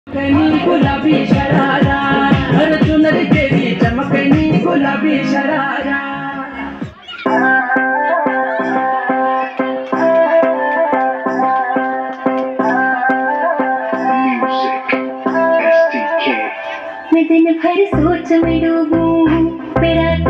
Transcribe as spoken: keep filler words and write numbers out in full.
चमकनी गुलाबी शरारा, हर चुनरी तेरी चमकनी गुलाबी sharara. Music, S D K. मैं दिन भर सोच में डूबूं, मैं रात